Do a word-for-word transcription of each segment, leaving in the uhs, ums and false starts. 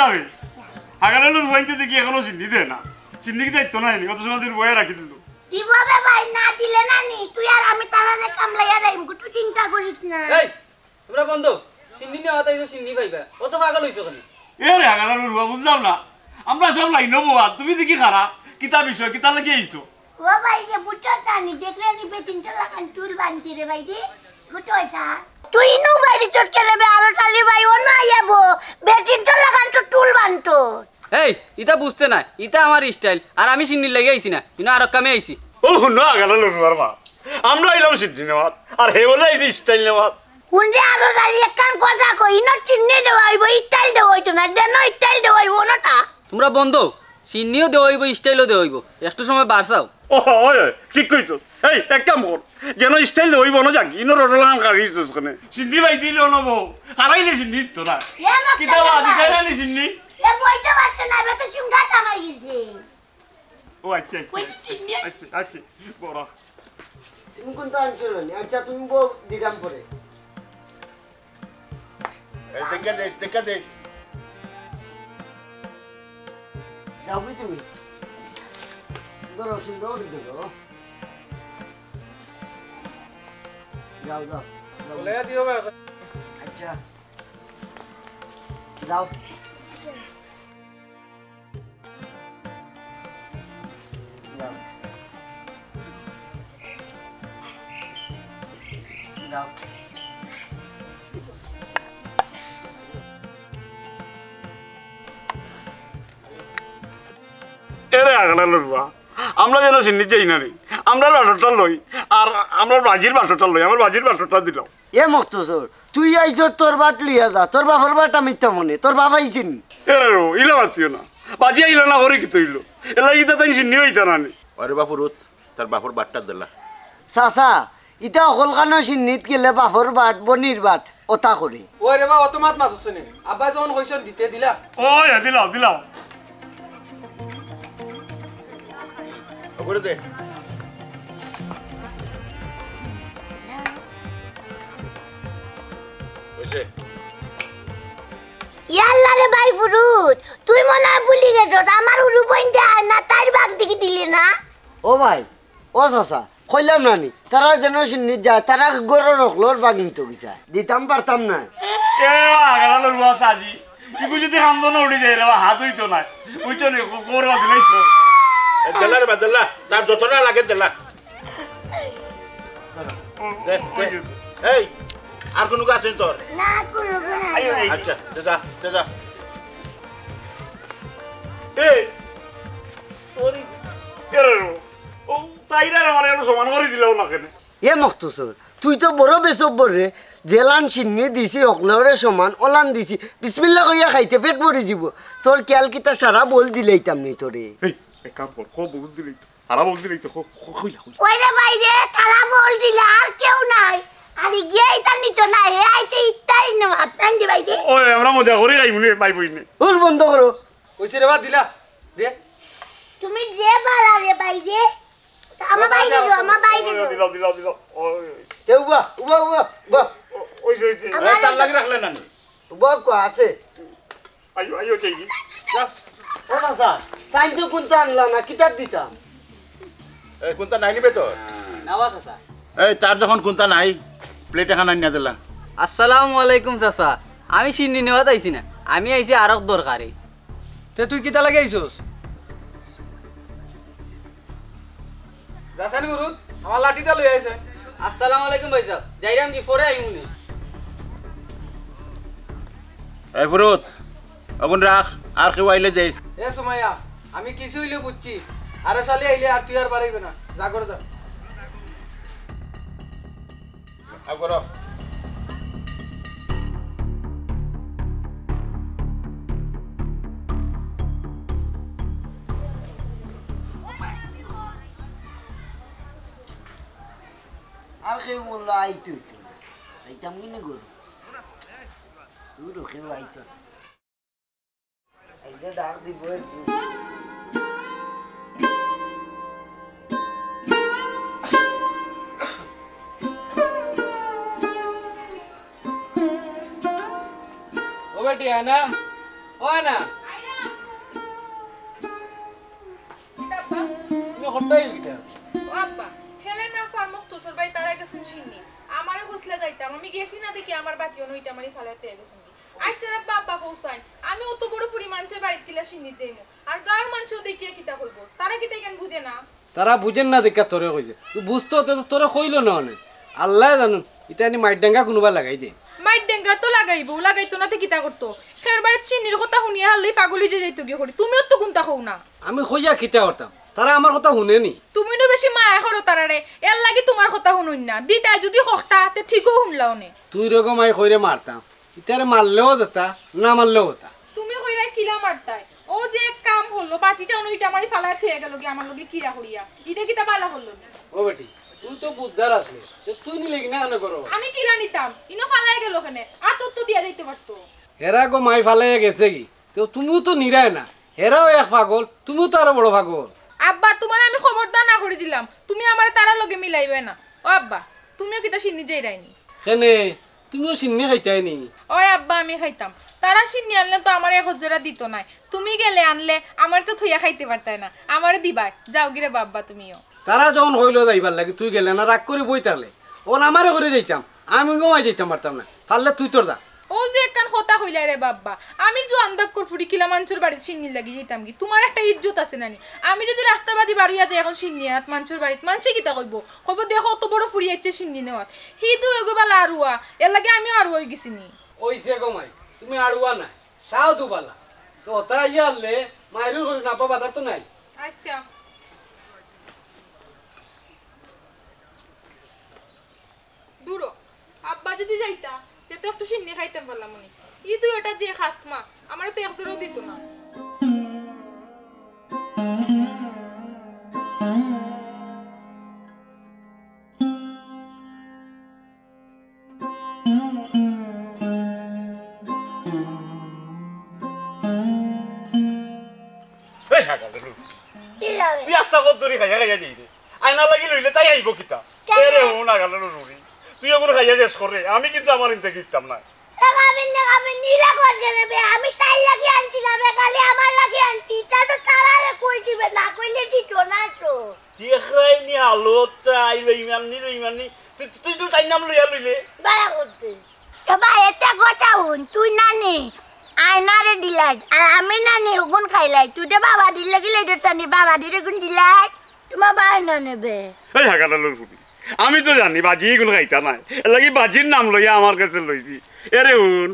তবে হাগালালুর বইনতে দেখি এখনো সিন্নি দেয় না। সিন্নি কি দায়িত্ব নাই নি? অত সময় দিন বইয়া রাখি দিল। দিব রে ভাই, না দিলে না নি, তুই আর আমি তালারে কামলাইয়া রাইম, তুই চিন্তা করিস না। এই, তোমরা বন্ধ, সিন্নি নেওয়া তাই তো সিন্নি পাইবা। অত পাগল হইছো কেন? এ রে হাগালালুর বা, বুঝলাম না। আমরা সব লাইনও বওয়া, তুমি দেখি খারা, কিতা বিষয়, কিতা লাগি আইছো? ও ভাই রে, বুঝছস না নি? দেখরে নি বেটিনটা লাখান চুল বানছি রে ভাই রে। বুঝছস না? তুই নু বাইরে চটকে রে বে, আলো চালি ভাই, ও না আইয়াবো। বেটিনটা লাখান তো চুল বানতো। এই, ইতা বুঝতে না, ইতা আমার স্টাইল। আর আমি সিন্নির লাগি আইছি না, ইনো আরক কামে আইছি। ও, হুনো, আগালা লড়ুয়ার মা। আমরা আইলাম সিন্নি নেওয়াত, আর হে বলে এই যে স্টাইল নেওয়াত। হুনরে আলো চালি, একখান কথা কই, ইনো সিন্নি দেওয়া হইব, স্টাইল দেওয়া হইতো না, দেন স্টাইল দেওয়া হইব না তা। তোমরা বন্ধ, সিন্নিও দেওয়া হইব, স্টাইলও দেওয়া হইব। একটু সময় বার চাও। ও, ওই, ওই, ঠিক কইছো। এই, এক কাম কর, যেন স্টাইল দেওয়া হইব না যাক, ইনো রোডলান কারি দিছস কেনে। সিন্নি ভাই দিল না বউ, হারাইলে সিন্নি তো না। এ মা, কিতা বা, দিতে না নি সিন্নি? এ বইটা বাচ্চা না, এবার তো সিংহা কামাই গেছে। ও আচ্ছা, আচ্ছা, কই সিন্নি? আচ্ছা, আচ্ছা, বড়। তুমি কোনটা আনছো না নি? আচ্ছা, তুমি বউ দিলাম পরে। এই দেখে দেশ, দেখে দেশ। যাও কি তুমি? ধরো, সুন্দর করে ধরো। যাও, যাও, যাও। বলে দিও বা। আচ্ছা। যাও। যাও। যাও। এরে আগড়া লড়ুয়া, আমরা যেন সিন্নি যাই না রে। আমরার বাটরটা লই, আর আমরার বাজির বাটরটা লই, আমার বাজির বাটরটা দিলাম। এ মখতসর, তুই আইছস তোর বাট লইয়া যা, তোর বাপর বাট আমি তো মনে, তোর বাপ আইছে নি? এরে রো, ইলা মাতিও না। বাজি আইলা না করে কিতা অইলো? এলা ইতা তাই সিন্নি অইতা না নি? আরে বাপুর উত, তার বাপর বাটটা দিলা। চাচা, ইতা হকলখানো সিন্নিত গেলে বাপর বাট, বনির বাট, ওতা করে। ওই রে বা, অত মাত মাতছ নি। আব্বা যখন কইছন দিতে দিলা। ওই, দিলাও, দিলাও। ওপরে দে। হইছে। ইয়াল্লা রে ভাই ফুরুত, তুই মনে হয় ভুলি গেছস, আমার হুরু বইন দে আয় না, তাইর বাগ দিকে দিলি না। ও ভাই, ও চাচা, কইলাম না নি, তারা যেন সিন্নিত যায়, তারা ঘরর হকলর বাগ নিতো কিতা, দিতাম পারতাম না। এ বাবা, গেল রে বাবা সাজি, ইগু যদি কান্দন উঠি যায় রে বাবা, হাত অইতো না, অইতো নি, কো-, কোর বাদ দিলাই তো। এ, দেলা রে বা, দেলা, তার যতটা লাগে দেলা। দে, দে। এই, আর কোনো কাজ আছে তোর? না, কোনো কাজ নাই। আইও, এই। আচ্ছা, দে যা, দে যা। এই, তোর এই, এরে রে, ও, তাইরা রে, মানে, একটু সমান করে দিলাও না কেনে? এ মখতসর, তুই তো বড় বেসব্বর রে, যেলান সিন্নি দিছি, হকলরে সমান, ওলান দিছি, বিসমিল্লা কইয়া খাইতে পেট ভরি যিবো। তোর খেয়াল কিতা সারা বল দিলাইতাম নি তোরে। এই, এক কাম কর, কো বল দিলাইতো। হারা বল দিলে তো খ-, খ-, খইলা, খইলা। ওই রে ভাই রে, তারা বল দিলা, আর কেউ নাই। আর গিয়ে ইতা নিত না, হে আইতে ইত্তাই না, হাত টান দি ভাই রে। ওই, আমরা মজা করি খাইমু নে, ভাই বইনে। হুল বন্ধ করো। ওই সে রে বা দিলা, দে। তুমি যে বালা রে ভাই রে। আমার ভাই দিল, আমার ভাই দিল। দিলাও, দিলাও, দিলাও। ওই, ওই। তে উবা, উবা, উবা, উবা। ও, ওই যে, ওই যে। আমার এই তার লাগি রাখলে না নি? বউক্কা আছে। আইও, আইও, কে কি? যা। ও চাচা, তাইন তো কুন্তা আনলা না, কিতার দিতাম? এ, কুন্তা নাই নিবে তো? না বা চাচা। এই, তার যখন কুন্তা নাই, প্লেট এখান আনিয়া দিলা। আসসালামু আলাইকুম চাচা, আমি সিন্নি নেওয়াত আইছি না, আমি আইছি আরক দরকারে। তে তুই কিতা লাগি আইছস? যাছানি মুরুত, আমার লাঠিটা লই আইছে। আসসালামু আলাইকুম ভাইসাব, যাইরাম কি পরে আইমুনে। এই ফুরুত, অগুন রাখ, আর কেউ আইলে যাইস। এ সুমাইয়া, আমি কিছু অইলে বুঝছি। আরে শালি আইলে আর তুই আর বাড়াইবে না। যা করে যা। আও করো। আর কেউ মরলো আইতো অইতো না। আইতাম কিনা গরু? গরু কেউ আইতো না। এই যে ডাক দিব একটু। ও বেটি, আয় না। ও না। কিতা আব্বা? তুমি হঠাৎ কিতা? ও আব্বা, হেলে না ফার মুক্তসর ভাই তারা গেছইন শিন্নি। আমারে কইছলা যাইতাম, আমি গেছি না দেখি আমার বাটি অনো ইটা মারি ফালাইয়া গেছইন। আচ্ছা রে আব্বা, আব্বা কও চাইন, আমি অত বড় ফুরি মানষর বাড়িত কিলা শিন্নিত যাইমু? আর গাঁওর মানষেও দেখিয়া কিতা কইবো? তারা কিতা ইখান বুঝে না? তারা বুঝের না দেখিয়া তোরে কইছে। তুই বুঝতো তে তো তোরে কইলো না অনে। আল্লায় জানইন, ইতা আনি মাইর ডেঙ্গা কুনুবা লাগাই দে। মাইর ডেঙ্গা তো লাগাইবো, লাগাইতো না তে কিতা করতো? হের বাড়িত শিন্নির কথা হুনিয়া হারলেই পাগল অইযিয়া যাইতো গি করি। তুমিও তো কুনতা কও না। আমি কইয়া কিতা করতাম? তারা আমার কথা হুনে নি। তুমি নু বেশি মায়া করো তারারে, এরলাগি তুমার কথা হুনইন না। দিতায় যুদি কউক্কা, তে ঠিকউ হুনলাও নে। তুই রে গো মাই কইরে মারতাম, ইতারে মারলেও যেতা, না মারলেও যেতা। তুমি কইরায় কিলা মারতায়? অউ যে এক কাম করলো, বাটিটা অনো ইটা মারি ফালাইয়া থইয়া গেলো গি আমার লগে কিরা করিয়া। ইটা কিতা বালা করলো নি? ও বেটি, তুই তো বুঝদার আছলে, তে তুই নিলে কিনা কেনে করো? আমি কিলা নিতাম? ইনো ফালাইয়া গেলো কেনে? আতর তো দিয়া যাইতে পারতো। হেরা গো মাই ফালাইয়া গেছে গি, তে তুমিও তো নিরায় না। হেরাও এক পাগল, তুমিও তো আরো বড় পাগল। আব্বা, তুমারে আমি খবরদার না করি দিলাম, তুমি আমারে তারার লগে মিলাইবায় না। ও আব্বা, তুমিও কিতা শিন্নিত যাইরায় নি? কেনে, তুমিও শিন্নি খাইতায় নি? ওই আব্বা, আমি খাইতাম। তারা শিন্নি আনলে তো আমারে এক হজেরা দিতো নায়। তুমি গেলে আনলে আমারে তো থইয়া খাইতে পারতায় না। আমারে দিবায়। যাও গিরে বা আব্বা তুমিও। তারা যখন কইলো যাইবার লাগি, তুই গেলে না, রাগ করি বই থাকলে। অখন আমারে করি যাইতাম, আমি ঘুমাই যাইতাম পারতাম না। পারলে তুই তোর যা। অউ যে একখান কথা কইলায় রে বা আব্বা, আমি জুয়ান দাক্কর ফুরি কিলা মানষর বাড়িত শিন্নির লাগি যাইতাম গি? তুমার একটা ইজ্জত আছে না নি? আমি যুদি রাস্তাবাদি বার অইয়া যাই অখন শিন্নি আনাত মানষর বাড়িত, মানষে কিতা কইবো? কইবো, "দেখো, অত বড় ফুরি আইছে শিন্নি নেওয়াত।" হি দুইওগু বালা আড়ুয়া, এরলাগি আমিও আড়ুয়া অইগেছি নি। অইছে গো মাই, তুমি আড়ুয়া নায়, সাও দুবালা। তো হতা আইয়া আনলে, মাইরুর করি না, বাবা, তার তো নাই। আচ্ছা। দুরো, আব্বা যুদি যাইতা, তে তো একটু শিন্নি খাইতাম পারলাম অনে। ই দুইওটা যে খাসমা, আমারে তো এক জেরাও দিতো না। এই হাগালে লু। কি লাগে? তুই আস্তা কত দূরে খাইয়া খাইয়া যাই রে। আয়না লাগি লইলে তাই আইবো কিতা? কেন? এরে হুন হাগালে লু রুড়ি। তুই অগুন খাইয়া শেষ কর রে। আমি কিন্তু আমার ইনতে কিতাম না। এ খাবেন না, খাবেন না, ইলা কর কেনে বে? আমি তাইর লাগি আনছি না বে, খালি আমার লাগি আনছি। তা তো তারারে কই দিবে, না কইলে দিত না তো। দেখরায় নি হালত, তাই বেইমান নি, বেইমান নি। তুই, তুই তো তাইর নাম লইয়া লইলে। বাড়া করতে। এ ভাই, এতে কথা হুন, তুই নানি আয়নারে দিলাইস, আর আমি নানি অগুন খাইলাই। তুই দে বাবাজির লাগি লইতে তানি, বাবাজিরে গুন দিলাইস, তুমার বাই না নেবে। এই হাগালে লুর ফুড়ি, আমি তো জানি বাজি ইগুন খাইতা নায়, এরলাগি বাজির নাম লইয়া আমার গেছে লইছি। এরে হুন,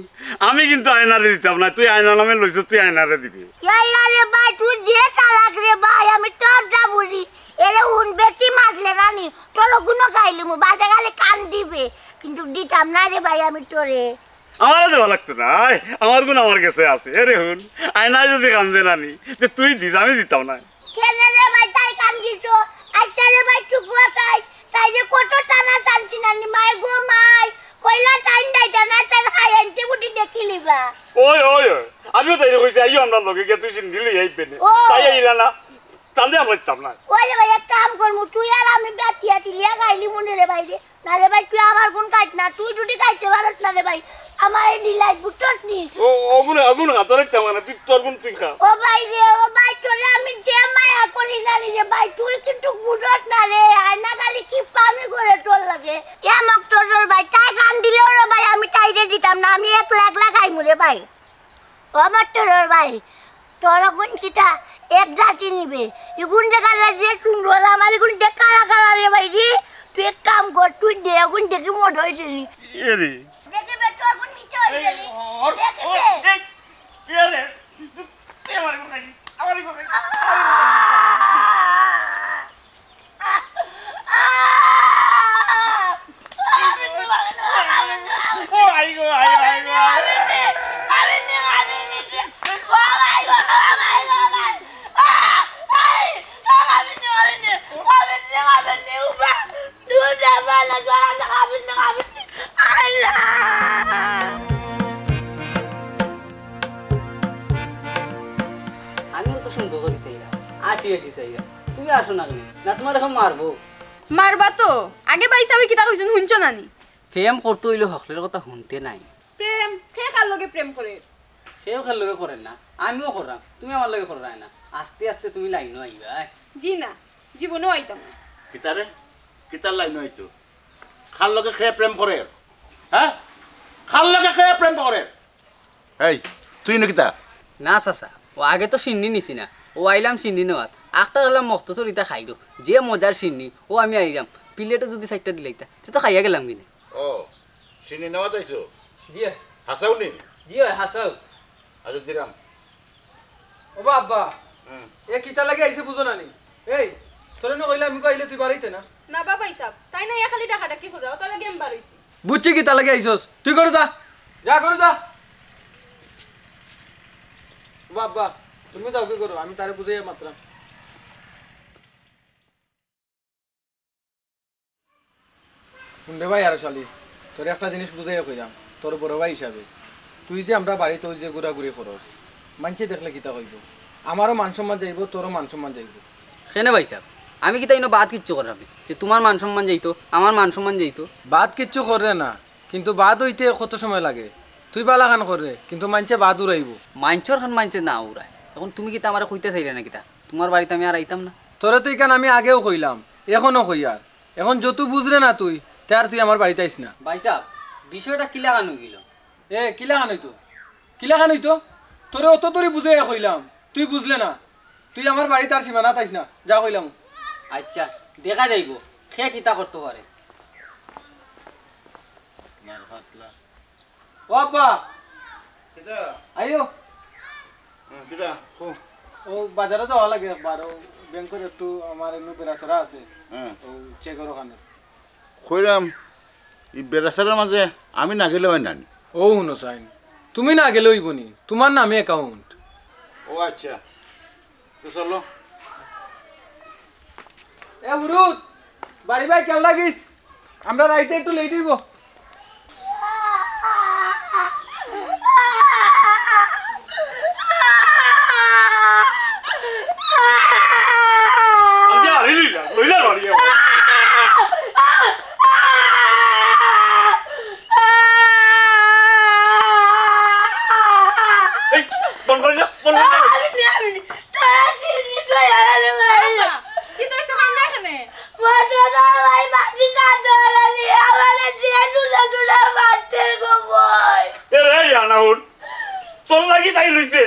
আমি কিন্তু আয়নারে দিতাম না, তুই আয়না নামে লইছস, তুই আয়নারে দিবে। ইয়াল্লা রে ভাই, তুই দে তালাক রে ভাই, আমি তোর যা বুঝি। এরে হুন, বেটি মাতলে নানি, তোর অগুনও খাইলিমু, বাদে খালি কান দিবে, কিন্তু দিতাম না রে ভাই আমি তোরে। আমারে দেওয়া লাগতো না, আয়, আমার গুন আমার গেছে আছে। এরে হুন, আয়নায় যুদি কান্দে নানি, তে তুই দিস, আমি দিতাম না। কেনে রে ভাই, তাই কান্দিত? আচ্ছা রে ভাই, চুপ কর তাই। তাইরে কত টানা টানছি নানি, মাই গো মাই। কইলা টাইন দাইতা না, তার হাই আনতে বুটি দেখিলিবা। ওই, ওই, ওই, আমিও তাইরে কইছি, আইও আমরার লগে গিয়া তুই সিন্ডি লইয়া আইবে নে। ও। তাই আইলা না, তাইলে আমরা দিতাম না। ওই রে ভাই, এক কাম করমু, তুই আর আমি বাতিয়া তিলিয়া খাইলিমু নে রে ভাই রে। না রে ভাই, তুই আমার গুন খাইস না, তুই যুদি খাইতে পারস না রে ভাই, আমারে দিলাইস, বুঝছস নি? ও, অগুন, অগুন খাতো রাখতাম না, তুই তোর গুন তুই খা। ও ভাই রে, ও ভাই, তোরে আমি যে মায়া করি নানি রে ভাই, তুই কিন্তু বুঝস না রে, আয়না খালি কি পামি করে তোর লাগে। এ মক্তজর ভাই, তাই কান দিলেও রে ভাই, আমি তাইরে দিতাম না, আমি একলা একলা খাইমু রে ভাই। ও আমার তোর ভাই, তোর অগুন কিতা এক জাতি নিবে। ইগুন দেখার লাগি যে সুন্দর, আমার ইগুন দেখার আগার রে ভাই রে। তুই এক কাম কর, তুই দে, অগুন দেখি মদ হইছে নি। এ রে। দেখি বে, তোর অগুন নিতে হইছে নি। এই, ওর, দেখি ওর, বে। এই, এ রে। তুই আমার ইগুন খাইলি, আমার ইগুন খাইলি। আমিও তো সুন্দর করি চাইরা, আসি আসি চাইরা, তুমি আসো না কেনে? না, তুমার অখন মারবো। মারবা তো? আগে ভাইসাবে কিতা কইছইন হুনছো না নি? প্রেম করতে অইলে হকলর কথা হুনতে নাই। প্রেম? কে কার লগে প্রেম করে? কেউ খের লগে করের না, আমিও কররাম, তুমি আমার লগে কররায় না। আস্তে আস্তে তুমি লাইনো আইবায়। জি না, জীবনেও আইতাম না। কিতারে? কিতার লাইনো আইতো? কার লগে কে প্রেম করের? হ্যাঁ? কার লগে কে প্রেম করের? এই, তুই নু কিতা? না চাচা, অউ আগে তো শিন্নি নিছি না, অউ আইলাম শিন্নি নেওয়াত। আখতা গেলাম মখতছর ইতা খাইরো, যে মজার শিন্নি, অউ আমি আইলাম, প্লেটো যুদি চাইরটা দিলাইতা, তে তো খাইয়া গেলাম কিনে। ও, শিন্নি নেওয়াত আইছো? জি অয়। হাছাউ নি? জি অয়, হাছাউ। আচ্ছা, দিরাম। ও বা আব্বা, হুম। এ কিতা লাগি আইছে বুঝো না নি? এই, তোরে নু কইলাম, আমি কইলে তুই বাড়িতে না। না বা ভাইসাব, তাই না ইয়া খালি ডাকাডাকি কররা, অতা লাগি আমি বার অইছি। বুঝছি কিতা লাগি আইছস, তুই ঘরো যা, যা ঘরো যা। ও বা আব্বা, তুমি যাও কি করো, আমি তারে বুঝাইয়া মাতরাম। হুন রে ভাই আর শালি, তোরে একটা জিনিস বুঝাইয়া কইরাম, তোর বড় ভাই হিসাবে। তুই যে আমরার বাড়িত অউ যে ঘুরাঘুরি করস, মাইনষে দেখলে কিতা কইবো? আমারও মান সম্মান যাইবো, তোরও মান সম্মান যাইবো। কেনে ভাইসাব, আমি কিতা ইনো বাদ কিচ্ছু কররাম নি যে তুমার মান সম্মান যাইতো, আমার মান সম্মান যাইতো? বাদ কিচ্ছু কররে না, কিন্তু বাদ অইতে কত সময় লাগে। তুই বালাখান কররে, কিন্তু মাইনষে বাদ উড়াইবো। মাইনষর খান মাইনষে না উড়ায়। অখন তুমি কিতা আমারে কইতা চাইরায় না কিতা? তুমার বাড়িত আমি আর আইতাম না। তোরে তো ইখান আমি আগেও কইলাম, অখনও কইয়ার। অখন যতু বুঝরে না তুই, তে আর তুই আমার বাড়িত আইস না। ভাইসাব, বিষয়টা কিলাখান অইগেলো? এ, কিলাখান অইতো? কিলাখান অইতো? তোরে অত দূরি বুঝাইয়া কইলাম, তুই বুঝলে না। তুই আমার বাড়িত আর সীমানাত আইস না, যা কইলাম। আইচ্ছা, দেখা যাইবো, কে কিতা করতো পারে। মার ফাতলা। ও আব্বা। কিতা? আইও। হুম, কিতা? কও। অউ বাজারো যাওয়া লাগে একবার, অউ ব্যাংকর একটু আমার এনু বেড়াছেড়া আছে। হুম। অউ চেকর অখানে। কইরাম, ই বেড়াছেড়ার মাঝে আমি না গেলে অয় না নি? অউ হুনো চাইন, তুমি না গেলে অইবো নি? তুমার নামে account। ও আইচ্ছা। তে চলো। এ হুরুত, বাড়ি বায় খেয়াল রাখিস, আমরা আইতে একটু late অইবো। এই, বন্ধ করি যা, বন্ধ করি যা। আমি নি, আমি নি। তারা কি কি কই আরে ভাই? আচ্ছা, কিতা অইছে, কান্দরায় কেনে? মটর ভাই বাকি কান্দরায় নি, আমারে দিয়া টুনা টুনা মারতে গো ভাই। এ রে, আনাউল, তোর লাগি তাই লইছে।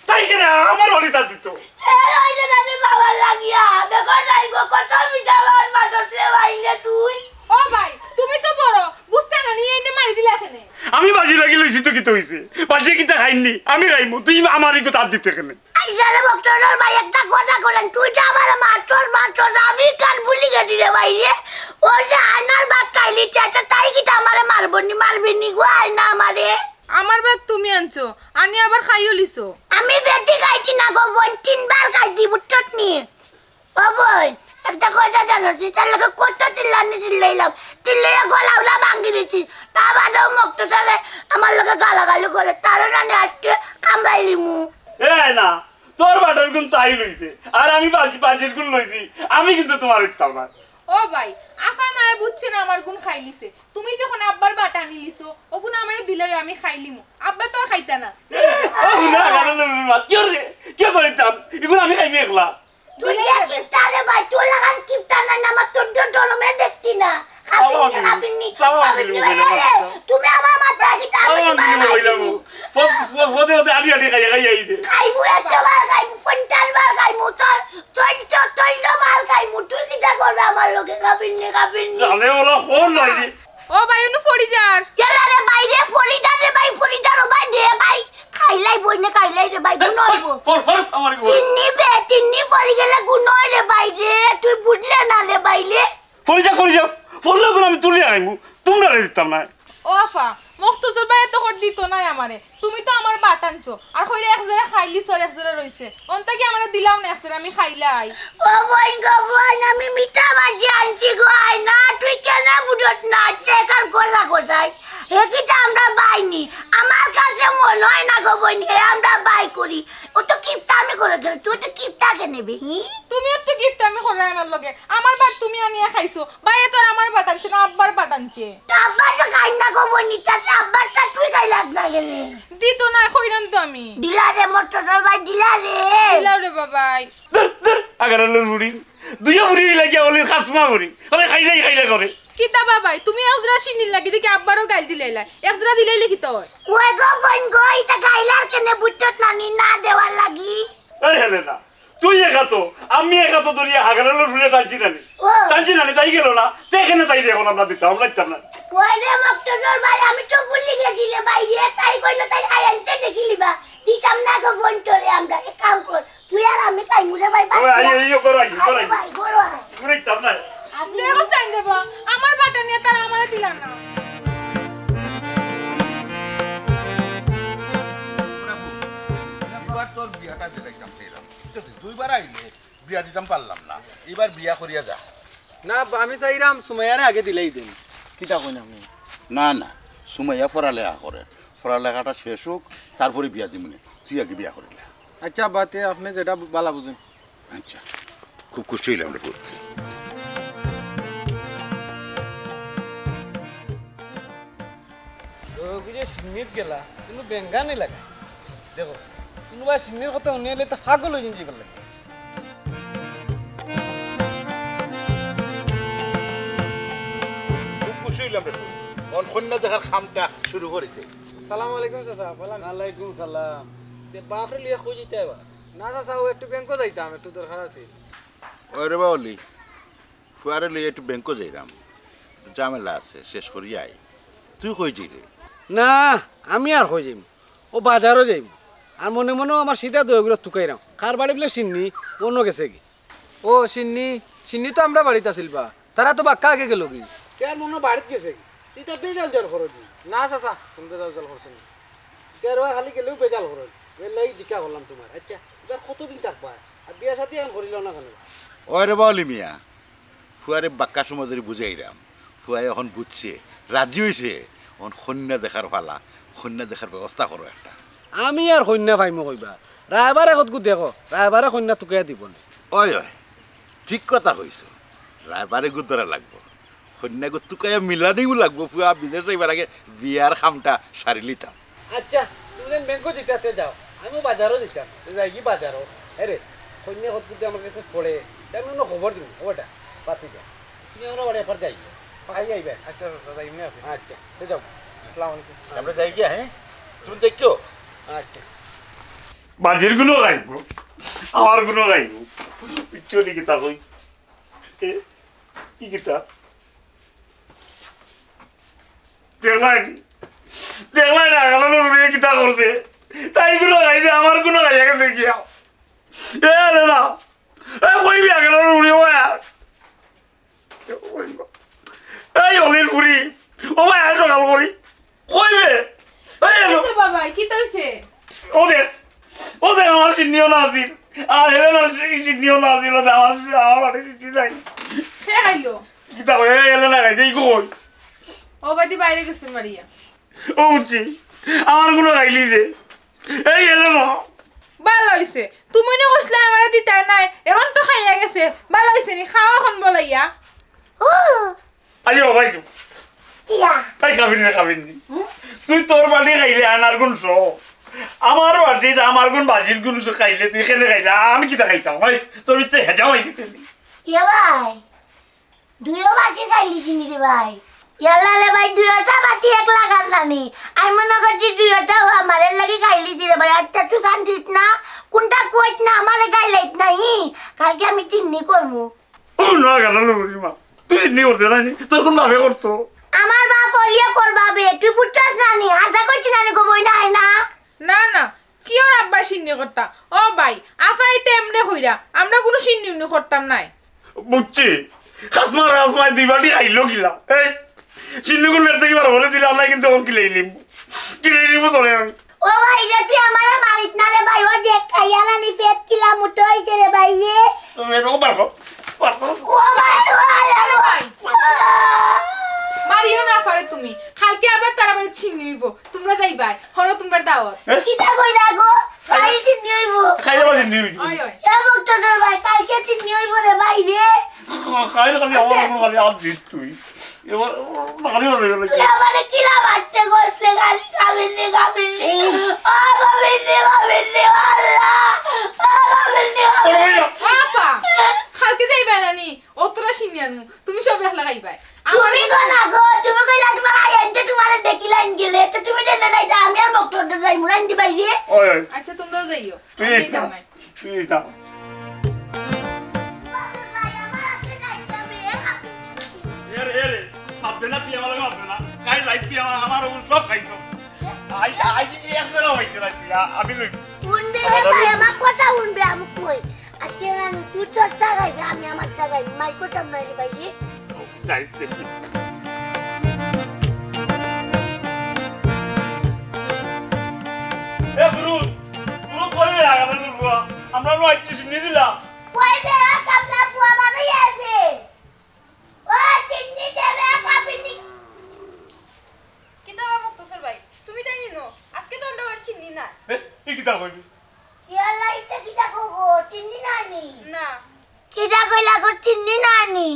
তাই কেনে আমার বাড়িত আত দিতো? এ রইছে তাতে বাবার লাগিয়া। দেখো নাই গো, কত মিঠা বাবার মাটর রে ভাইলে তুই। ও ভাই, তুমি তো বড়, বুঝতে না নি, এইনে মারি দিলা কেনে? আমি বাজি লাগি লইছি তো কিতা অইছে? বাজিয়ে কিতা খাইননি? আমি খাইমু, তুই আমার ইগু তার দিতে কেনে? আইসারে বক্তর ভাই একটা কথা কইলাম, তুই তো আমার মাতর মাতর, আমি কান বুলি গেছি রে ভাই রে। ওই যে আয়নার বাঘ খাইলি, চাচা তাই কিতা আমারে মারবো নি, মারবি নি গো আয়না আমারে। আমার বাঘ তুমি আনছো, আনি আবার খাইও লিছো। আমি বেটি খাইছি না গো বোন, তিনবার খাইছি, বুঝছত নি? ও বইন, একটা কথা জানো, তুই তার লগে কত চিল্লানি চিল্লাইলাম, চিল্লাইয়া গলা উলা ভাঙ্গি দিছি। তা বাদেও মুক্ত তারে আমার লগে গালাগালি করে, তারে জানি আজকে কামড়াই দিমু। এ না, তোর বাটার গুণ তাই লইছে, আর আমি বাজি, বাজির গুণ লইছি, আমি কিন্তু তোমার ইচ্ছাও না। ও ভাই, আফা নায় বুঝছে না আমার গুণ খাইলিছে। তুমি যখন আব্বার বাটা নিলিছো, ওগুন আমারে দিলেও আমি খাইলিমু। আব্বা তো আর খাইতা না। ও না, গালো লড়ুর মাত, কি রে? কি করিতাম? এগুন আমি খাইমু একলা। তুই যে কিপটা রে ভাই, তোর লাখান কিপটা নাই না, আমার চোদ্দ জনমে দেখছি না। খাবিনি, খাবিনি, খাবিনি, খাবিনি, খাবিনি। তুমি আমার মাথায় কিতা, আমি তোমার মাথায় কিতা? পদে পদে আলি আলি খাইয়া খাইয়া আইবে। খাইমু, এতবার খাইমু, পঞ্চাশ বার খাইমু, তোর চোদ্দ, চোদ্দ বার খাইমু, তুই কিতা করবে আমার লগে? খাবিনি, খাবিনি। জানে ওরা ফোন নাই রে। ও ভাই, অনু ফড়ি যার। কেলা রে ভাই রে, ফড়ি যার রে ভাই, ফড়ি যার ও ভাই রে ভাই। খাইলাই বইনে খাইলাই রে ভাই, গুণ অইবো। ফর, ফর, আমার কি বলে? তিন্নি বে, তিন্নি ফড়ি গেলে গুণ অয় রে ভাই রে, তুই বুঝলে না রে ভাই রে। ফড়ি যা, ফড়ি যা, ফড়লে বলে আমি তুলিয়া আইমু, তোমরারে দিতাম না। ও আফা, মখতসর ভাইয়ে তো কর দিত নাই আমারে। তুমি তো আমার বাট আনছো, আর কইরে এক জেরা খাইলিছো আর এক জেরা রইছে। অন্তা কি আমারে দিলাও না এক জেরা, আমি খাইলাই। ও বইন গো বইন, আমি মিঠা বাজি আনছি গো, আয় না, তুই কেনে বুঝত না? আচ্ছা, এখান করলা কোথায়? হে কিতা আমরা বাই নি? আমার কাছে মনে হয় না গো বইন, হে আমরা বাই করি। ও তো কিপটা আমি করে দেন, তুই তো কিপটা কে নেবে, হি? তুমিও তো কিপটা আমি করে আমার লগে। আমার বাট তুমি আনিয়া খাইছো, ভাইয়ে তো আর আমার বাট আনছে না, আব্বার বাট আনছে। তা আব্বার তো খাই না গো বইন, তাতে আব্বার তা তুই খাই লাগ না গেলে। দিত না, কইরাম তো আমি। দিলা রে মোটর ভাই, দিলা রে। দিলাও রে বাবাই। দূর, দূর, আগার আলোর বুড়ি। দুইও বুড়ি মিলে গিয়া অলির খাসমা বুড়ি। অলি খাইলাই খাইলা করে। কিতা বাবাই, তুমি একজরা শিন্নির লাগি দেখি আব্বারও গাইল দিলাইলা। একজরা দিলাইলে কিতা অয়? ওই গো বইন গো, ইতা গাইলার কেনে বুঝছত না নি, না দেওয়ার লাগি। এই হেলে না, তুই এক আতো, আমি এক আতো ধরিয়া হাগারালো রুলে টানছি নানি। ও। টানছি নানি, তাই গেল না। তে এখানে তাই রে, এখন আমরা দিতাম, আমরা দিতাম না। ওই রে মকতদর ভাই, আমি তো ভুলি গেছি রে ভাই রে, তাই কইলো তাই আই আনতে দেখিলিবা। দিতাম না গো বইন তোরে আমরা, এক কাম কর। তুই আর আমি তাই মুরে ভাই বাদ ওই, আই, দিয়া। এই, এই, করো, আই, আরে করো, আই। ভাই, করো আই। আমরা দিতাম না। আপনি দেখো সাইন দেবো, আমার বাটা নিয়ে তারা আমারে দিলা না। এবার তোর বিয়াটা দিলাইতাম সেইরাম। তো তুই দুইবার আইলে বিয়া দিতাম পারলাম না, এবার বিয়া করিয়া যা। না, আমি চাইরাম সুমাইয়ারে আগে দিলাই দেন। কিতা কইন আপনি? না, না, সুমাইয়া পড়ালেখা করে, পড়ালেখাটা শেষ হোক, তারপরে বিয়া দিমুনে। তুই আগে বিয়া করিলে। আচ্ছা, বাতে আপনি যেটা বালা বুঝেন। আচ্ছা, খুব খুশি হইলাম রে পুত। রোগীরে সিন্নিত গেলা, কিন্তু বেঙ্গা নি লাগা। দেখো, কোনোবা সিন্নির কথা শুনিলে তো পাগল হয়ে যাবে লাগে। খুব খুশি হইলাম রে। অন কন্যা দেখার কামটা শুরু করি দে। সালাম আলাইকুম চাচা, ভালা? ওয়ালাইকুম সালাম। তে বাপরে লিয়া কই যাইতে এবার? না চাচা, ও একটু ব্যাংকো যাইতাম, একটু দরকার আছে। ওই রে বাউলি, ফুয়ারে লইয়া একটু ব্যাংকো যাইরাম, একটু ঝামেলা আছে, শেষ করিয়া আই। তুই কই যাইরে? না, আমি আর কই যাইমু, ও বাজারো যাইমু। আর মনে মনেও আমার সিধা দইগুলো তুকাইরাম, কার বাড়ি বলে সিন্নি, অন্য গেছে কি? ও সিন্নি, সিন্নি তো আমরা বাড়িত আছিল বা, তারা তো বাক্কা আগে গেল কি? কে আর মনে বাড়িত গেছে কি? তুই তো বেজাল জল করো দি। না চাচা, তুমি বেজাল জল করছো না। কে আর খালি গেলেও বেজাল করো। এর লাগি জিজ্ঞা করলাম তোমার। আচ্ছা, এবার কতদিন থাকবা? আর বিয়া শাদী এখন করিল না কেন? ওই রে বাউলি মিয়া, ফুয়ারে বাক্কা সময় ধরে বুঝাইরাম, ফুয়ায় এখন বুঝছে, রাজি হইছে, এখন কন্যা দেখার পালা, কন্যা দেখার ব্যবস্থা করো একটা। আমি আর কন্যা পাইমু কইবা, রায়বারে কতগু দেখো, রায়বারে কন্যা তুকাইয়া দিব নে। ওই ওই, ঠিক কথা কইছো, রায়বারে গু ধরা লাগবো, কন্যা গু তুকাইয়া মিলানিও লাগবো, ফুয়া বিদেশ যাইবার আগে বিয়ার কামটা সারি লিতাম। আচ্ছা, তুমি যেন ব্যাংকো দিতাতে যাও, আমিও বাজারও দিতাম। তো যাই কি বাজারও? আরে, কন্যা কত যদি আমার কাছে পড়ে, তে আমি অন্য খবর দিব, খবরটা, বাতি যা। তুমি আমার বাড়ি একবার যাই, আই আইবে। আচ্ছা, আচ্ছা, যাই, এমনি আপনি। আচ্ছা, তো যাও। আসসালামু আলাইকুম। আমরা যাই গিয়া, হ্যাঁ? তুমি দেখো। আচ্ছা। বাজির গুনো খাইব, আমার গুনো খাইব। পিছনে কিতা কই? এ, কি কিতা? দেখলাই নি? দেখলাই না, কালো লোক মেয়ে কিতা করছে? তাই গুনো খাইছে, আমার গুনো খাইয়া গেছে গিয়া। এ, রে না। এ, কইবি আগে, রে, উড়ি ওয়া। এই অলির ফুরি, ও ভাই, আয় সকাল করি। কইবে? এই এলো। কিতা বাবা, কিতা হইছে? ও দেখ, ও দেখ, আমার সিন্নিও না আছিল। আর হেলেনার সি-, সিন্নিও না আছিল, ও দেখ, আমার সি-, আমার বাড়ি সিন্নি নাই। কে খাইলো? কিতা কই, এই হেলেনা খাইছে, ই কই? ও বাদি বাইরে গেছে মারিয়া। ও উঠছি, আমার গুনো খাইলি যে। এই এলো না। ভালা হইছে। তুমি না কইছলায় আমারে দিতায় নায়, এখন তো খাইয়া গেছে। ভালা হইছে নি? খাও এখন বলাইয়া। ও। আইও, ভাই। কিয়া? এই খাবিন রে, খাবিন নি। হুম? তুই তোর বাড়ি খাইলে আনার গুণ সহ। আমার বাড়িত আমার গুণ বাজির গুণ সহ খাইলে তুই কেনে খাইলে? আমি কিতা খাইতাম? ভাই, তোর ভিতরে হেজা হয়ে গেছে নি? ইয়া ভাই। দুইও বাটি খাইলিছি নি রে ভাই? ইয়াল্লা রে ভাই, দুইওটা বাটি এক লাগার নানি। আমি মনে করছি দুইওটাও আমার, এর লাগি খাইলিছি রে ভাই। আচ্ছা, তুই কান্দিস না, কোনটা কইস না, আমারে গাইলাইস না, হি? কালকে আমি তিন্নি করমু। ও না, গেল না বুড়ি মা। তুই তিন্নি করতে নানি, তোর কোন ভাবে করতো? আমার বাপ অলিয়ে করবা বে, তুই বুঝছস নানি, হাজা করছি নানি গো বই না, আয় না। না, না, কি ওর আব্বায় সিন্নি করতা? ও ভাই, আফাইতে এমনে কইরা, আমরা কুনু সিন্নি উন্নি করতাম নায়। বুঝছি। খাসমা খাসমায় দুই বাটি খাইলো কিলা? এই, সিন্নি কুন বেড়তে কিবার বলে দিলে আমরা কিন্তু এখন কিলাই লিমু। কিলাই লিমু তোরে আমি। ও ভাই রে, তুই আমারে মারিস না রে ভাই, ও দেখ খাইয়া নানি পেট কিলা মুটা হইছে রে ভাই রে। তুমি এটা বার কর, বার কর। ও ভাই, ও আল্লাহ রে ভাই। মারিও না পারে তুমি। কালকে আবার তারা বাড়ি সিন্নি হইব। তোমরা যাইবায়, হলো তোমরা দাওয়াত। হ্যাঁ? কিতা কইলা গো? খাইলে সিন্নি হইব। খাইলে আবার সিন্নি হইব। ওই, ওই। এ বক্তদের ভাই, কালকে সিন্নি হইব রে ভাই রে। খাইলে খালি আমার উপর খালি হাত দিস তুই। এবার মারি মারি গেল কি? তুই আমারে কিলা মারতে গেছলে, খালি খাবে নে। এতে তুমি জানো না, এটা আমি আর মক্তদর যাইমু না, ইন্দি বাইরে। ওই, ওই, আচ্ছা, তোমরাও যাইও। তুই আমি ইস না। যাইতাম না। তুই ইস না। এরে, এরে, মাপবে না, তুই আমার লগে মাপবে না। কাল রাইত তুই আমার, আমার ওগুলো সব খাইছো। আই, আই, এই এক বেলা হইছে না, তুই, আ-, আমি লই। হুনবে রে ভাই, আমার কথা হুনবে, আমি কই। আজকে আমি তুই তোর জাগায়, আমি আমার জাগায়, মাই করতাম না রে ভাই রে। যাই দেখি। এ গুরু, গুরু কই রে, আগামী গুরু? আমরা নয় চিনি দিলাম। কই রে, কামলা বুয়া বাবা আইছে। ও, চিনি দেবে, কাবিনি। কিতা বা মক্তসর ভাই, তুমি তাই নিনো? আজকে তো আমরা আর চিনি না। এ, ই কিতা কইবি? ইয়াল্লা, ইতা কিতা কইবো? চিনি নানি? না। কিতা কইলা গো, চিনি নানি?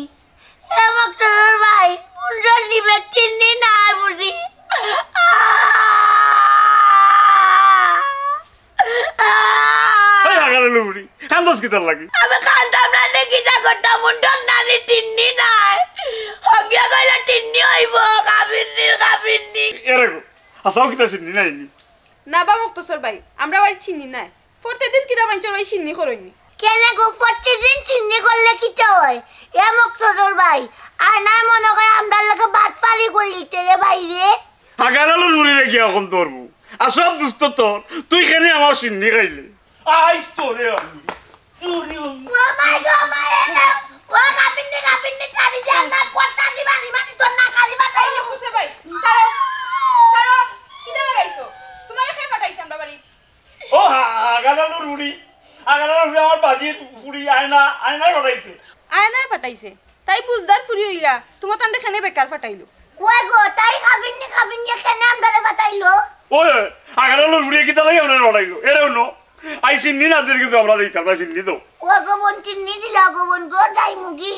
এ মক্তসর ভাই, পুনজন নিবে চিনি না বুঝি। এই আগালে লুবড়ি, কান্দস কিতার লাগি? আমি কান্দতাম না নে, কিতা করতাম, মুন্ডন নানি টিন্নি নাই। হকিয়া কইলা টিন্নি অইবো, কাবিন্নি, কাবিন্নি। এরে গো, আসাও কিতা চিনি নাইনি? না বা মক্তসর ভাই, আমরা ওই চিনি নাই। প্রতিদিন কিতা মানষর ওই চিনি করইনি। কেনে গো, প্রতিদিন চিনি করলে কিতা হয়? এ মক্তসর ভাই, আর না মনে করে আমরার লগে বাটপারি করিলিতে রে বাইরে। হাগারালো নুরি রে গিয়া অখন তোর বউ। আর সব দুষ্ট তোর, তুই কেনে আমার চিনি খাইলে? আইস তো রে আমি। চুরি হইনি। ও মাই গো, মাই রে। ও কাবিন্নি, কাবিন্নি, কারি দে না, কর্তা দিবা, দিবা, দিত না, কারি বা তাই। এই যে বুঝে ভাই, ছাড়ো, ছাড়ো, কিতা লাগাইছো? তোমারে কে পাঠাইছে আমরা বাড়ি? ও হা-, হাগারালো নুরি, হাগারালো নুরি আমার বাজি ফুড়ি আয়না, আয়নায় পাঠাইছে। আয়নায় পাঠাইছে? তাই বুঝদার ফুরি অইয়া তোমার তান্ডে কেনে বেকার পাঠাইলো? ওই গো, তাই কাবিন্নি কাবিন্নি কেনে আমরারে পাঠাইলো? ওই, আগারালো ফুরিয়ে কিতা লাগি আমরারে পাঠাইলো? এরে হুনো, আই চিনি না দের কিন্তু আমরা দিতাম না চিনি তো। ও গো বন চিনি দিলা গো বন গো, যাইমুগি।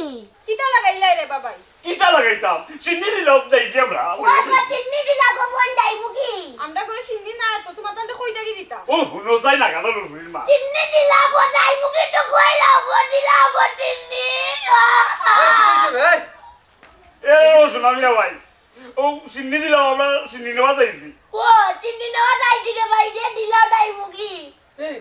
কিতা লাগাইলাই রে বাবাই? কিতা লাগাইতাম? চিনি দিলাম যাই যে আমরা। ও গো চিনি দিলা গো বন, যাইমুগি। আমরা করে চিনি না তো তোমার তান্ডে কই থাকি দিতাম? ও হুনো যাই না গালো ফুরির মা। চিনি দিলা গো, যাইমুগি তো কইলা গো, দিলা গো চিনি। এই, কি কইছো রে? এই, এ, ও সুনামিয়া ভাই, ও চিনি দিলাম, আমরা চিনি নেওয়া যাইছি। ও, চিনি নেওয়া যাইছি রে ভাই, যে দিলাও নাই মুগি। এই,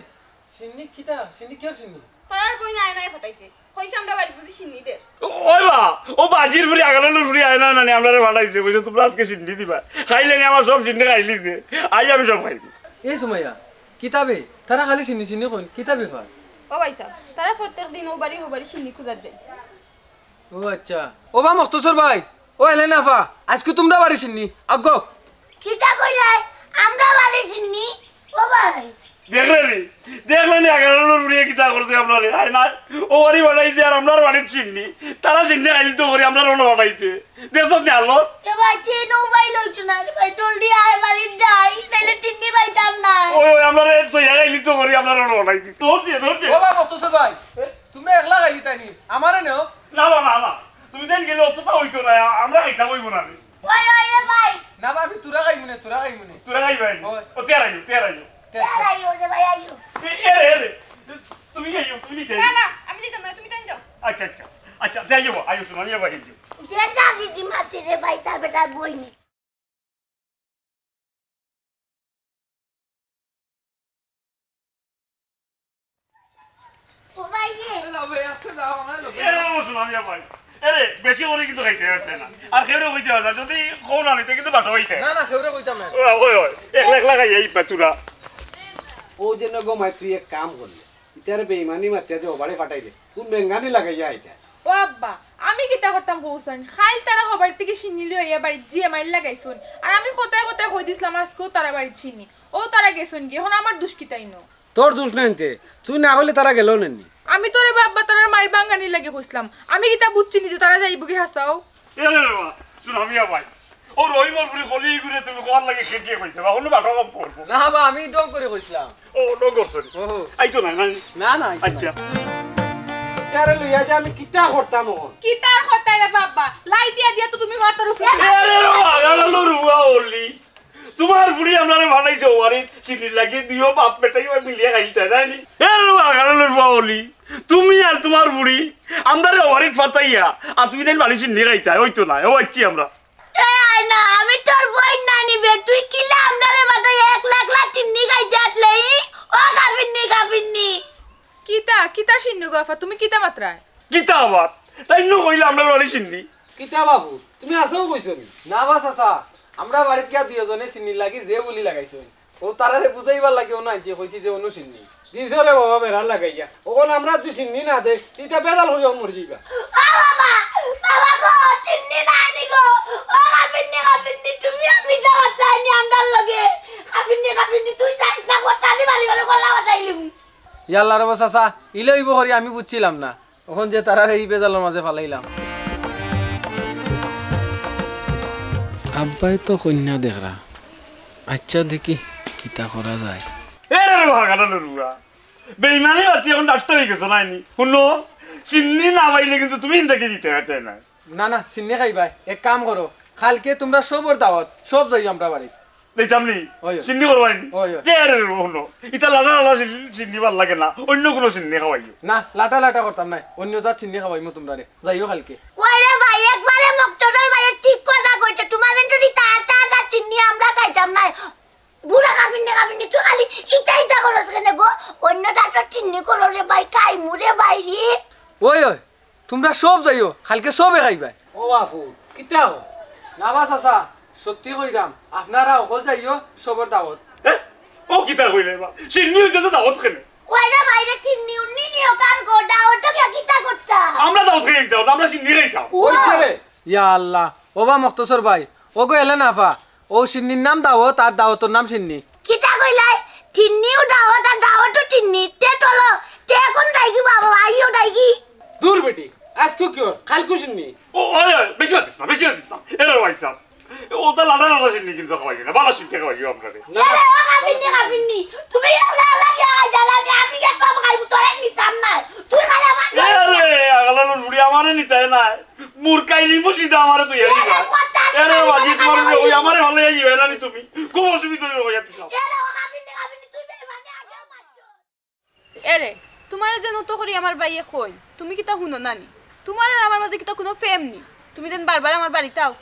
চিনি কিতা? চিনি কিয়র চিনি? তারার বইন আয়নায় পাঠাইছে। কইছে আমরা বাড়িত বুঝি চিনি দে। ও, ওই বা, ও বাজির ফুরি আগালে লুর ফুরি আয়না নানি, আমরারে পাঠাইছে, কইছে তোমরা আজকে চিনি দিবা। খাইলে নি আমার সব চিনি খাইলিছে। আইজ আমি সব খাইছি। এই সুমাইয়া, কিতা বে? তারা খালি চিনি চিনি কইন, কিতা ব্যাপার? ও ভাই সাহেব, তারা প্রত্যেক দিন ও বাড়ি ও বাড়ি চিনি খুঁজার যায়। ও আচ্ছা। ও বা মখতসর ভাই, ও এলে না ফা, আজকে তোমরা বাড়ি চিনি, আগ্গো। কিতা কইলাই? আমরা বাড়ি চিনি? ও ভাই। দেখলে নি? দেখলে নি আগানোর উড়িয়ে কিতা করছে আপনারে? আয় না, ও বাড়ি বাড়াইছে আর আমরার বাড়ির চিনি। তারা চিনি আইল তো করি, আমরার অনো বাড়াইছে। দেখো দে আলো। এ ভাই, চিনি ও ভাই লইতো না, রে ভাই, জলদি আয় বাড়িত যাই, নাইলে চিনি পাইতাম না। ওই, ওই, আমরারে তো ইয়া আইল তো করি, আমরার অনো বাড়াইছে। ধরছে, ধরছে। ও বা মখতসর ভাই, এ? তোমরা একলা খাইলি তাই নি? আমারে নেও। না, না, না, না। তুমি যেন গেলে অতটা হইতো না, আ-, আমরা খাইতাম হইব না রে। ওই, ওই রে ভাই। না বা, আমি তোরা খাইমু নে, তোরা খাইমু নে। তোরা খাইবে নি? ওই। ও, তে আর আইও, তে আর আইও। তে আর আইও। এ, এ রে, এ রে। তুমি আইও, তুমি যাই। না, না, আমি যাইতাম না, তুমি তাই যাও। আচ্ছা, আচ্ছা। আচ্ছা, তে আইও, আইও, শোনো, আমিও বাড়ি যাই। যে যা দিদি মাতে রে ভাই, তার বেটা বই নি। ও ভাই রে। এ যাও ভাই, আস্তে যাও, আমার লোক। এ রে, ও শোনো, আমি ভাই। এ রে, বেশি করে কিন্তু খাইতে পারতে না। আর কেউরে কইতে পারবে না। যদি কও না নিতে কিন্তু বাসা হইতে। না, না, কেউরে কইতাম না। ওই, ওই, ওই। একলা, একলা খাই, এই বাতুরা। ও যে নগো মাই, তুই এক কাম করলে। ইতারে বেইমানি মাতিয়া যে ওবারে ফাটাইলে। কোন বেঙ্গানি লাগাইয়া আইতা? ও আব্বা, আমি কিতা করতাম কওছইন? খাইল তারা হবার থেকে চিনি লইয়া বাড়িত জিয়ে মাইল লাগাইছইন। আর আমি কথায় কথায় কই দিছলাম, আজকেও তারা বাড়িত চিনি। ও তারা গেছইন গি, এখন আমার দুষ কিতা ইনো? তোর দুষ নাই তে, তুই না কইলে তারা গেল নেনি। আমি তো রে বাবা তারার মাইর বাঙ্গানি লাগি কইছলাম, আমি কিতা বুঝছি নি যে তারা যাইবো গি হাসাও। এ রে বাবা, সুনামিয়া ভাই, ও রহিমর পুরি কলি ঘুরে তুমি কবার লাগি খেটিয়ে কইতে বা, অন্য বাসা কম পড়বো। না বা, আমি ডং করে কইছলাম। ও, ডং করছো নি? ও। আইতো না, না? না, না, আইতো না। আচ্ছা। ইয়ারে লইয়া যে আমি কিতা করতাম অখন? কিতা করতাই রে বাবা? লাই দিয়া দিয়া তো তুমি মাথার উপরে। এ রে বাবা, গেল রুয়া অলি। তোমার ফুড়ি আমরারে ফাটাইছে ওয়ারিত, চিনি লাগি দিও, বাপ বেটাই ওই মিলিয়া খাইতে, তাই নি? এ রে বাবা, গেল রুয়া অলি। তুমি আর তোমার ফুড়ি, আমরারে ওয়ারিত ফাটাইয়া, আর তুমি তাই বাড়ি চিনি খাইতে, ওই তো না, ও আইছি আমরা। এ, না, আমি তোর বইন নানি বে, তুই কিলা আমরারে বাদে একলা একলা চিন্নি খাইতে আসলে, ই? ও কাফিন্নি, কাফিন্নি। কিতা, কিতা চিন্নি গো আফা, তুমি কিতা মাতরায়? কিতা আবার? তাইন নু কইলা আমরার বাড়ি চিন্নি। কিতা বাবু, তুমি আছাউ কইছো নি? না বা চাচা, আমরার বাড়িত গিয়া দুইওজনে চিন্নির লাগি যে বুলি লাগাইছইন। অউ তারারে বুঝাইবার লাগি অনো আনছি, কইছি যে অনো চিন্নি। দিছো রে বাবা বেড়া লাগাইয়া। অখন আমরা যুদি চিন্নি না দেই, ইতা বেজাল করিয়া মরি যাইবা। ও বাবা, বাবা গো, চিন্নি নাই নি গো। ও কাফিন্নি, কাফিন্নি, তুমি আমি তো বাঁচাইনি আমরার লগে। কাফিন্নি, কাফিন্নি, তুই জানিস না, গোটা দি বাড়ি ঘরে গলা বাঁচাইলিম। ইয়াল্লা রে বা চাচা, ইলা অইবো করি আমি বুঝছিলাম না। অখন যে তারারে ই বেজালর মাঝে ফালাইলাম। আব্বায় তো কইন্যা দেখরা। আইচ্ছা দেখি কিতা করা যায়। এ রে রে, ভাগানো লড়ুয়া। বেইমানি বাতি অখন ডাক্তার অই গেছো নাইনি? হুনো, চিন্নি না পাইলে কিন্তু তুমি ইন্দাকে দিতে পারতে না। না, না, চিন্নি খাইবায়। এক কাম করো, কাইলকে তুমরা সবর দাওয়াত, সব যাইও আমরার বাড়িত। দিতাম নি? ওই, ওই। চিন্নি করবায় নি? ওই, ওই। কে রে রুহনো? ইতা লাটা লাটা চিন-, চিন্নি ভালা লাগে না। অইন্য কুনু চিন্নি খাওয়াইও। না, লাটা লাটা করতাম নায়। অইন্য জাত চিন্নি খাওয়াইমু তুমরারে। যাইও কাইলকে। ওই রে ভাই, একবারে মকতদর ভাই ঠিক কথা কইছে। তুমার কিন্তু ইতা আটা আটা চিন্নি আমরা খাইতাম নায়। বুড়া কাফিন্নি, কাফিন্নি, তুই খালি ইতা ইতা করস কেনে গো? অইন্য জাতর চিন্নি করো রে ভাই, খাইমু রে ভাই রে। ওই, ওই। তুমরা সব যাইও, কাইলকে সবে খাইবায়। ও বাপু, কিতা কও? না বা চাচা, সত্যি কইরাম, আপনারা অকল যাইও, সবর দাওয়াত। এ? ও কিতা কইলে বা? চিন্নি অইতে তো দাওয়াত কেনে? ওই রে ভাই রে, চিন্নি উন্নি নিও কার গো, দাওয়াত তো কিয়া কিতা করতা? আমরা দাওয়াত খাইতাম, আমরা চিন্নি খাইতাম। ও। ওই যে রে। ইয়া আল্লাহ, ও বা মকতসর ভাই, ও গো এলে না ফা, অউ চিন্নির নাম দাওয়াত, আর দাওয়াতর নাম চিন্নি। কিতা কইলায়? চিন্নিও দাওয়াত আর দাওয়াতও চিন্নি। তে চলো, তে অখন ডাইগি বাবা, আইও ডাইগি। দূর বেটি, আইজকু কিওর, কাইলকু চিন্নি। ও, ওই, ওই, বেশি মাতিস না, বেশি মাতিস না। এরে ভাই সাহেব, ও তো লাটা লাটা চিন্নি কিন্তু খাওয়াইও না, ভালা চিন্নি খাওয়াইও আমরারে। না। এরে, ও কাফিন্নি, কাফিন্নি, তুমি একলা একলা গিয়া খাই জ্বালানি, আমি গিয়া কম খাইমু, তোরে নিতাম নায়। তুই খালি আমার এরে, আগলা লুড়ি আমারে নিতায় নায়। মুরকাই নিমু সিধা আমারে তুই আইবা। এরে, কথা এরে, বাজি তোমার ওই আমারে ভালো আইবা না নি তুমি। খুব অসুবিধা হইব ইয়া তুমি। এরে, ও কাফিন্নি, কাফিন্নি, তুই বেইমানি আগে মারছো। এরে, তুমারে যেন তো করি আমার ভাইয়ে কইন, তুমি কিতা হুনো না নি? তুমার আর আমার মাঝে কিতা কুনু প্রেম নি? তুমি যেন বারবার আমার বাড়িত আও।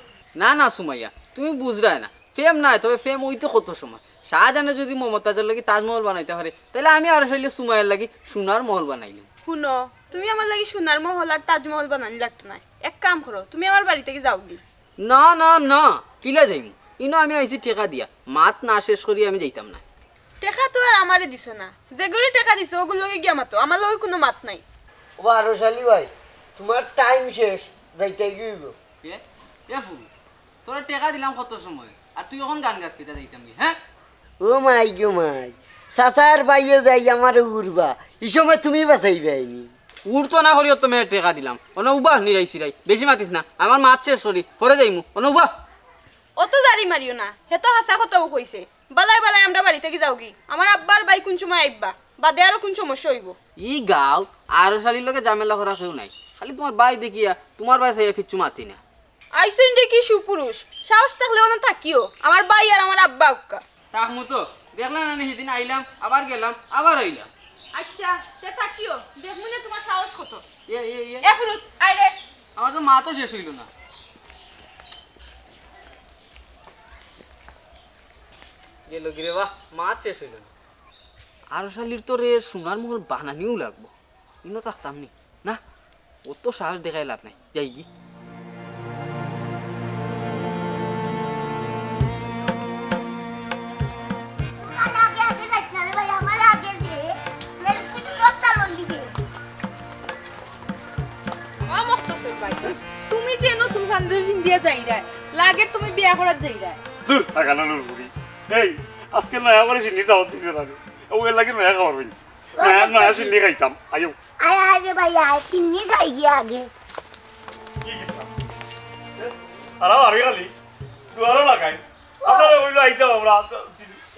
না, না, সুমাইয়া, তুমি বুঝরায় না। প্রেম নায়, তবে প্রেম অইতো কত সময়। শাহজাহানে যুদি মমতাজর লাগি তাজমহল বানাইতা পারে, তাইলে আমি আরশালিয়ে সুমাইয়ার লাগি সোনার মহল বানাইলিমু। হুনো, তুমি আমার লাগি সোনার মহল আর তাজমহল বানানি লাগতো নায়। এক কাম করো, তুমি আমার বাড়ি থাকি যাওগি। না, না, না, কিলা যাইমু? ইনো আমি আইছি টেকা দিয়া, মাত না শেষ করি আমি যাইতাম না। টেকা তো আর আমারে দিছো না, যেগুরে টেকা দিছো অগুর লগে গিয়া মাতো, আমার লগে কুনু মাত নাই। ও আরশালি ভাই, তুমার টাইম শেষ, যাইতায় অইবো। এ, এ ফুল, তোরে টেকা দিলাম কত সময়, আর তুই অখন গান গাস কিতা যাইতাম কি, হ্যাঁ? ও মাই গো মাই, চাচার ভাইয়ে যাই আমারে উড়বা, ই সময় তুমি বাঁচাইবায় নি। উড়তো না করিও তো মেয়ে টেকা দিলাম, অনো উবা নিরাই সিরাই, বেশি মাতিস না, আমার মাত শেষ করি, পরে যাইমু, অনো উবা। অত জারি মারিও না, হে তো হাছা কথাউ কইছে। বালায় বালায় আমরার বাড়ি থাকি যাওগি, আমার আব্বার ভাই কুন সময় আইবা, বাদে আরো কুন সমস্যা অইবো। ই গাঁওত আরশালির লগে ঝামেলা করা কেউ নাই, খালি তুমার ভাই দেখিয়া, তুমার ভাই চাইয়া কিচ্ছু মাতি না। আইছইন রে কি সুপুরুষ, সাহস থাকলে অনো থাকিও, আমার ভাই আর আমার আব্বা অউক্কা। থাকমু তো, দেখলা না নি, হিদিন আইলাম, আবার গেলাম, আবার আইলাম। আইচ্ছা, তে থাকিও, দেখমু নে তুমার সাহস কত। এ, এ, এ। এ ফুরুত, আয় রে। আমার তো মাতও শেষ অইলো না। গেলো গি রে বা, মাত শেষ অইলো না। আরশালির তো রে সোনার মহল বানানিউ লাগবো। ইনো থাকতাম নি? না, অত সাহস দেখাইয়া লাভ নাই, যাইগি। ও মখতসর ভাই, তুমি যে নতুন পাঞ্জাবি পিন্দিয়া যাইরায়, লাগে তুমি বিয়া করাত যাইরায়। দূর, আগানো লুরবুড়ি। এই, আজকে নয়া করি চিন্নির দাওয়াত দিছে না রে। ও এর লাগি নয়া খাবার পাইনি। নয়া, নয়া চিন্নি খাইতাম। আইও। আয়, আয় রে ভাই, আয়, চিন্নি খাই গিয়া আগে। কি খাইতাম? এ, আর আরে খালি দুয়ারও লাগাই। আমরা অইলো আইতাম আমরা।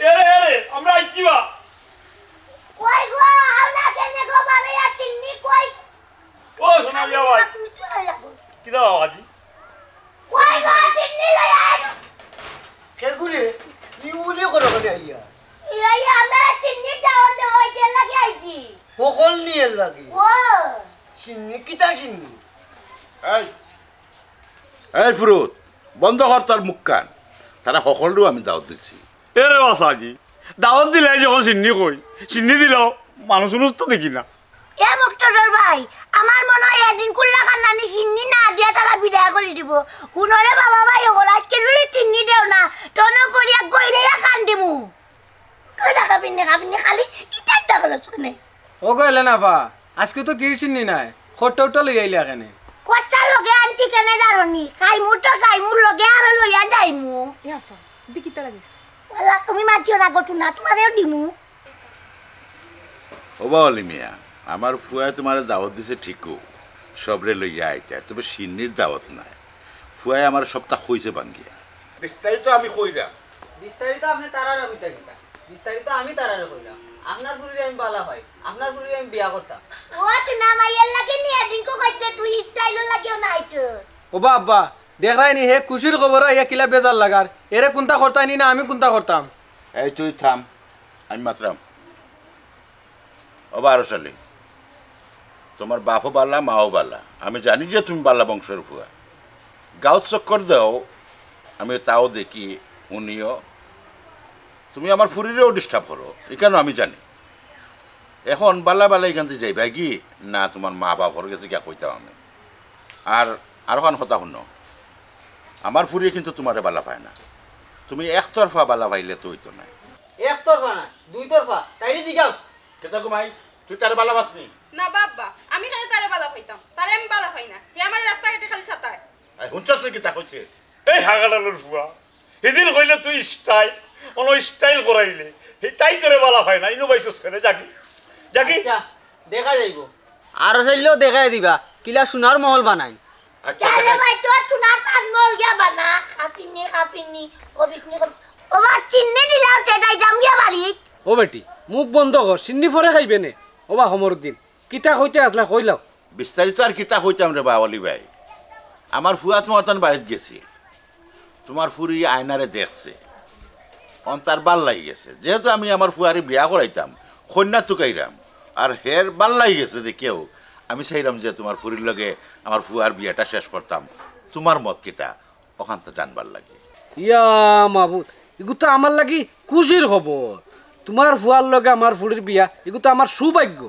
এ রে, এ রে, আমরা আইছি বা। কই গো, আও না কেনে গো, বাবা, ইয়া চিন্নি কই? ও, সোনা মিয়া ভাই। তুমি চলে যাবো। কিতা বাবা আজি? কই গো, চিন্নি লই আয়। কে গুরে? ই উলি করো কেনে আইয়া? এই, এই, আমরা চিন্নি দাওয়াত দেওয়া অইতে লাগি আইছি। হকল নিয়ে লাগি? ও। চিন্নি কিতা চিন্নি? এই, এই ফুরুত, বন্ধ কর তোর মুখখান। তারা হকলরেউ আমি দাওয়াত দিছি। এরে বাসাজি, দাওয়াত দিলাই যখন শিন্নি কই, শিন্নি দিলাও, মানুষ উনুষ তো দেখি না। এ মুক্তদর ভাই, আমার মনে হয় এদিন কুল্লা খান্দানি শিন্নি না দিয়া তারা বিদায় করি দিবো। হুনরে বাবা ভাই, ওগুলা কেউরে শিন্নি দেও না, টনো করিয়া গইরে কান দিমু। তুই দেখা পিন্নি খাপিন্নি খালি ইটাই দেখলো শুনে। ও গো এলে না পা, আজকে তো কির শিন্নি নাই, খট্টা উট্টা লই আইলে কেনে? খট্টা লগে আনছি কেনে জানোনি? খাইমু তো খাইমু, লগে আরো লইয়া যাইমু। এ আফা, দি কিতা লাগিস? আল্লাহ, তুমি মাতিও না গো, টুনা, তোমারেও দিমু। ওবা অলি মিয়া, আমার ফুয়ায় তোমারে দাওয়াত দিছে ঠিকউ, সবরে লইয়া আইতা, তবে শিন্নির দাওয়াত নাই। ফুয়ায় আমার সবটা কইছে ভাঙ্গিয়া। বিস্তারিত আমি কইরাম। বিস্তারিত আপনি তারারে কইতা কিতা? বিস্তারিত আমি তারারে কইলাম। আপনার ফুরিরে আমি বালা পাই, আপনার ফুরিরে আমি বিয়া করতাম। ও তুই না মাইয়ার লাগে নিয়ে দিন কো কইতে তুই স্টাইল লাগিও না আইতো। ওবা আব্বা, দেখরায়নি হে খুশির খবর আইয়া কিলা বেজার লাগার। এরে কুন্তা করতায়নি না আমি কুন্তা করতাম? এই তুই থাম, আমি মাতরাম। ওবা আরশ আলী, তোমার বাপও বালা, মাও বালা। আমি জানি যে তুমি বালা বংশর ফুয়া। গাঁওত চক্কর দেও, আমি তাও দেখি, হুনিও। তুমি আমার ফুরিরেও ডিস্টার্ব করো, ইখানও আমি জানি। এখন বালা বালা ইখান থাকি যাইবায় গি না, তোমার মা বাপর গেছে গিয়া কইতাম আমি। আর, আর অখান কথা হুনো, আমার ফুরিয়ে কিন্তু তোমারে বালা পায় না। তুমি একতরফা বালা পাইলে তো অইতো নায়। একতরফা না, দুইতরফা। তাইরে জিগাও। কিতা গো মাই, তুই তারে বালা পাসনি? না বাবা, আমি কেনে তারে বালা পাইতাম? তারে আমি বালা পাই না। হে আমারে রাস্তাঘাটে খালি সাতায়। আই, হুনছস নি কিতা কইছে? এই হাগাডালর ফুয়া, হিদিন কইলে তুই স্টাইল, অনো স্টাইল করাইলে, হে তাই তোরে বালা পায় না, ইনো পাইছস কেনে? যাগি, যাগি। আচ্ছা, দেখা যাইবো। আরশ আলীও দেখাই দিবা, কিলা সোনার মহল বানাই। আচ্ছা, আরে দেখা ভাই, তোর সোনার তাজমহল গিয়া বানা, খাপিনি, খাপিনি, কবিসনি, কবি-, ওবা, চিন্নি দিলাম, সেটাই দাম গিয়া বাড়ি। ও বেটি, মুখ বন্ধ কর, শিন্নি পরে খাইবে নে। ওবা কমরুদ্দিন, কিতা কইতে আসলা, কইলাও। বিস্তারিত আর কিতা কইতাম রে বা অলি ভাই, আমার ফুয়া তোমার তান বাড়িত গেছিল, তোমার ফুরি আয়নারে দেখছে, অন তার বালা লাগি গেছে। যেহেতু আমি আমার ফুয়ারে বিয়া করাইতাম, কইন্যা তুকাইরাম, আর হের বালা লাগি গেছে দেখিয়াউ আমি চাইরাম যে তোমার ফুরির লগে আমার ফুয়ার বিয়াটা শেষ করতাম। তোমার মত কিতা? অখানতা জানবার লাগি। ইয়া মাবুদ, ইগু তো আমার লাগি খুশির খবর। তোমার ফুয়ার লগে আমার ফুরির বিয়া, ইগু তো আমার সৌভাগ্য।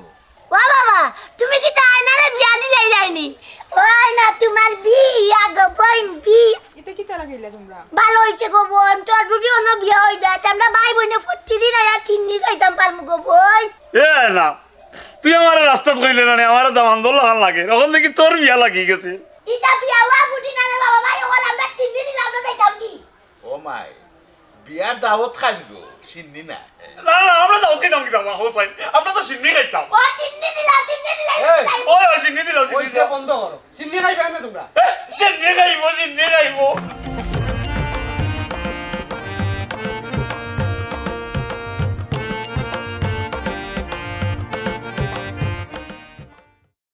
ও বাবা, তুমি কিতা আয়নারে বিয়া দিলাইলায়নি? ও আয়না, তোমার বিয়া গো বইন, বিয়া। ইতা কিতা লাগাইলা তোমরা? বালা অইছে গো বইন, তোর যদি অন্য বিয়া অই যায়, তে আমরা ভাই বইনে প্রতিদিন আইয়া চিন্নি খাইতাম পারমু গো বইন। এ আয়না, তুই আমারে রাস্তাত কইলে না রে, আমারে দামান্দর লাখান লাগে, অখন দেখি তোর বিয়া লাগি গেছে। ইতা বিয়া অওয়া বুদ্ধি না রে বাবা, ভাই, অখন আমরা চিন্নি দিলাম না, যাইতাম কি? ও মাই, বিয়ার দাওয়াত খাইল গো, শিন্নি না। না, না, আমরা দাওয়াত খাইতাম কিতা, বাবা, হোসাইন? আমরা তো শিন্নি খাইতাম। ও, শিন্নি দিলাম, শিন্নি দিলাম, এই। ওই, ওই, শিন্নি দিলাম, শিন্নি ওই, দিলাম। বন্ধ করো। শিন্নি খাইবে না তোমরা? এ, শিন্নি খাইবো, শিন্নি খাইবো।